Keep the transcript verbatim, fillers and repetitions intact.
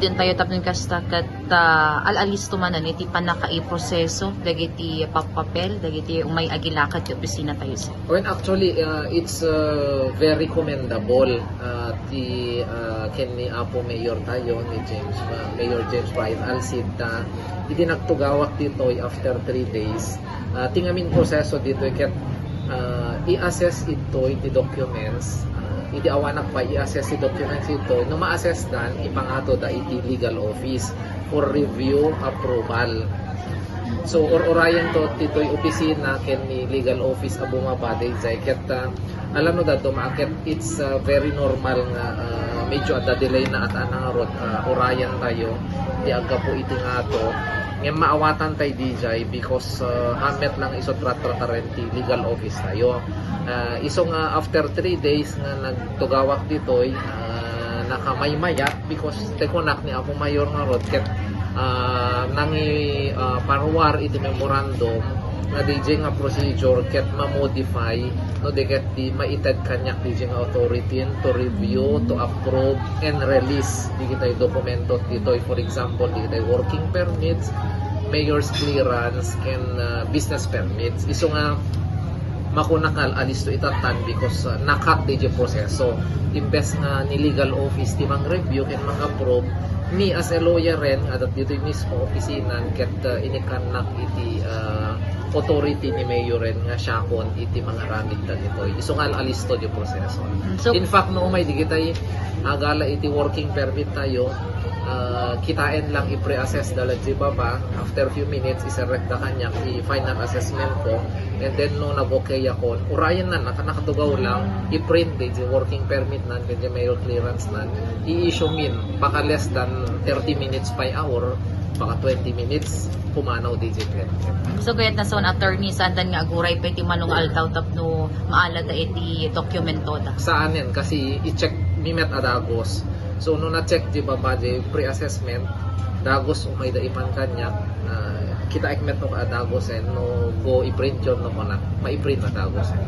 Diyon tayo tapno kasta ket, ah, al-alisto manen iti pannakaiproseso dagiti papapel dagiti umay agilakad ti opisina tayo, sir. Well, actually, uh, it's, uh, very commendable, uh, ti, uh, ken ni Apo Mayor tayo, ni James, uh, Mayor James Brian Alcid, ta idi nagtugawak ditoy after three days, uh, ti ngamin proseso ditoy ket, uh, i-assess itoy ti documents, uh, idi awanak pa i-assess ti documents itoy, no ma-assess dan, ipangato da iti legal office for review, approval. So, ur-urayen to ditoy opisina ken ni legal office a bumaba daydiay. Ket, ah, alam no, Dad, no, maaket, it's, ah, very normal nga, ah, medyo adda delay na at anang rod, ah, urayan tayo ti aggapu iti ngato. Ngem maawatan tayo daydiay because, ah, hamet lang iso tratratarem ti legal office tayo. Ah, iso nga after three days nga nagtugawak ditoy, ah, nakamaymayat because ti kunak ni Apo Mayor ngarud ket, ah, nangi, ah, parwar iti memorandum nga daydiay nga procedure ket ma-modify no di ket di maited kaniak daydiay nga authority to review, to approve, and release dagiti dokumento ditoy. For example, dagiti working permits, mayor's clearance, ken, ah, business permits. Isu nga makunak nga alisto itatan because, uh, nakat daydiay proseso. Imbes nga ni legal office ti mang-review ken mang-approve, me as a lawyer ren, adda ditoy mismo opisina ket, uh, inikannak iti, uh, authority ni mayor ren nga siakon iti mangaramid dagitoy. Isu nga alisto di proseso. So, in fact, no umay dagitay agala iti working permit tayo, uh, kitaen lang i-pre-assess da lang di baba. After few minutes, iserrek da kaniak i-final assessment ko. And then, no nag-okay ako, urayen na, naka-, nakatugaw lang, i-print di, di working permit nan, di mayor clearance nan, i-issue min, baka less than thirty minutes by hour, baka twenty minutes, pumanaw di, di print. So, kayat na son attorney, saan dan nga aguray pa iti manong aldaw tapno maalada iti dokumento da? Saan yan, kasi i-check mi met a dagos. So, no na-check di baba di pre-assessment, dagos umay da ipan kaniak, ah, kitaek met no ka dagos, eh, no go i-print yon no kunak, ma-i-print na dagos, eh.